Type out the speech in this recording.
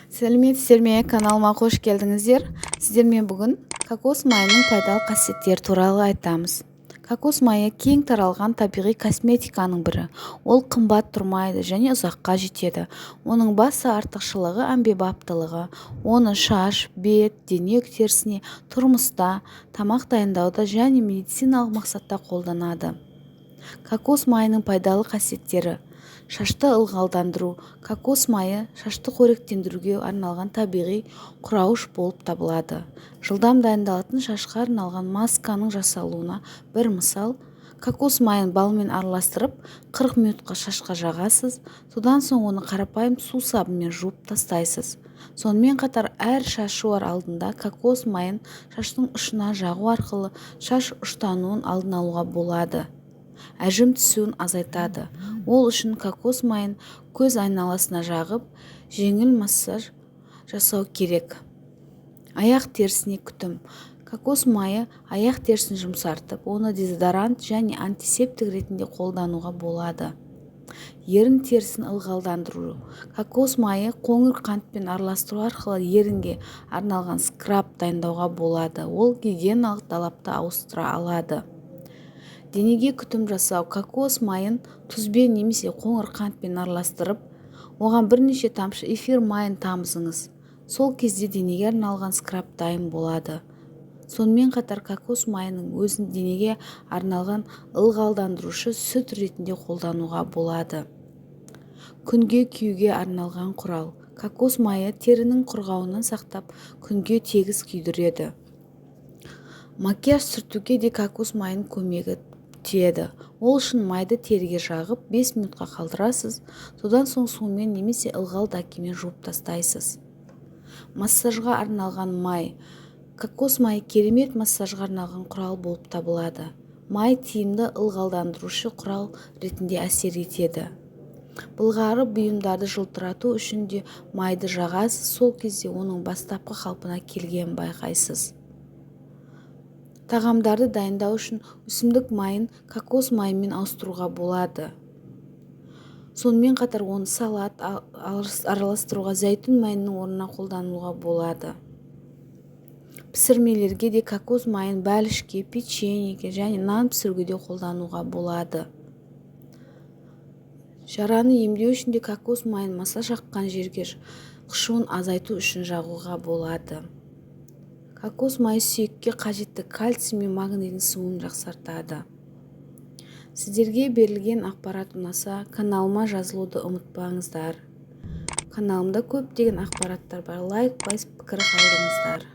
Сәлеметсіздер ме, каналыма қош келдіңіздер! Сіздермен бүгін кокос майының пайдалы қасиеттері туралы айтамыз. Кокос майы кең таралған табиғи косметиканың бірі. Ол қымбат тұрмайды және ұзаққа жетеді. Оның басты артықшылығы – әмбебаптылығы. Оны шаш, бет, дене терісіне тұрмыста, тамақ дайындауда және медициналық мақсатта қолданады. Кокос майының пайдалы қасиеттері: Шашты ылғалдандыру. Кокос майы шашты қоректендіруге арналған табиғи құрауыш болып табылады. Жылдам дайындалатын шашқа арналған масканың жасалуына бір мысал: кокос майын балмен араластырып, 40 минутқа шашқа жағасыз. Содан соң оны қарапайым сусабынмен жуып тастайсыз. Сонымен қатар, әр шаш жуар алдында кокос майын шаштың ұшына жағу арқылы шаш ұштануын алдын алуға болады, әжім түсуін азайтады. Ол үшін кокос майын көз айналасына жағып, жеңіл массаж жасау керек. Аяқ терісіне күтім. Кокос майы аяқ терісін жұмсартып, оны дезодорант және антисептик ретінде қолдануға болады. Ерін терісін ылғалдандыру. Кокос майы қоңыр қантпен араластыру арқылы ерінге арналған скраб дайындауға болады. Ол гигиеналық далапты ауыстыра алады. Денеге күтім жасау. Кокос майын тұзбен немесе қоңыр қантпен араластырып, оған бірнеше тамшы эфир майын тамызыңыз. Сол кезде денеге арналған скраб дайын болады. Сонымен қатар, кокос майының өзін денеге арналған ылғалдандырушы сүт ретінде қолдануға болады. Күнге күюге арналған құрал. Кокос майы терінің құрғауынан сақтап, күнге тегіс күйдіреді. Макияж сүртуге де кокос майының көмегі тиеді. Ол үшін майды теріге жағып, 5 минутқа қалдырасыз. Содан соң сумен немесе ылғал дәкемен жуып тастайсыз. Массажға арналған май. Кокос майы керемет массажға арналған құрал болып табылады. Май тиімді ылғалдандырушы құрал ретінде әсер етеді. Былғары бұйымдарды жылтырату үшін де майды жағасыз. Сол кезде оның бастапқы қалпына келгенін байқайсыз. Тағамдарды дайындау үшін өсімдік майын кокос майымен ауыстыруға болады. Сонымен қатар, оны салат араластыруға зәйтүн майының орнына қолдануға болады. Пісірмелерге де кокос майын бәлішке, печеньеге және нан пісіруге де қолдануға болады. Жараны емдеу үшін де кокос майын маса жаққан жерге қышуын азайту үшін жағуға болады. Кокос майы сүйекке қажетті кальций мен магнийдің сіңуін жақсартады. Сіздерге берілген ақпарат ұнаса, каналыма жазылуды ұмытпаңыздар. Каналымда көптеген ақпараттар бар. Лайк басып, пікір қалдырыңыздар.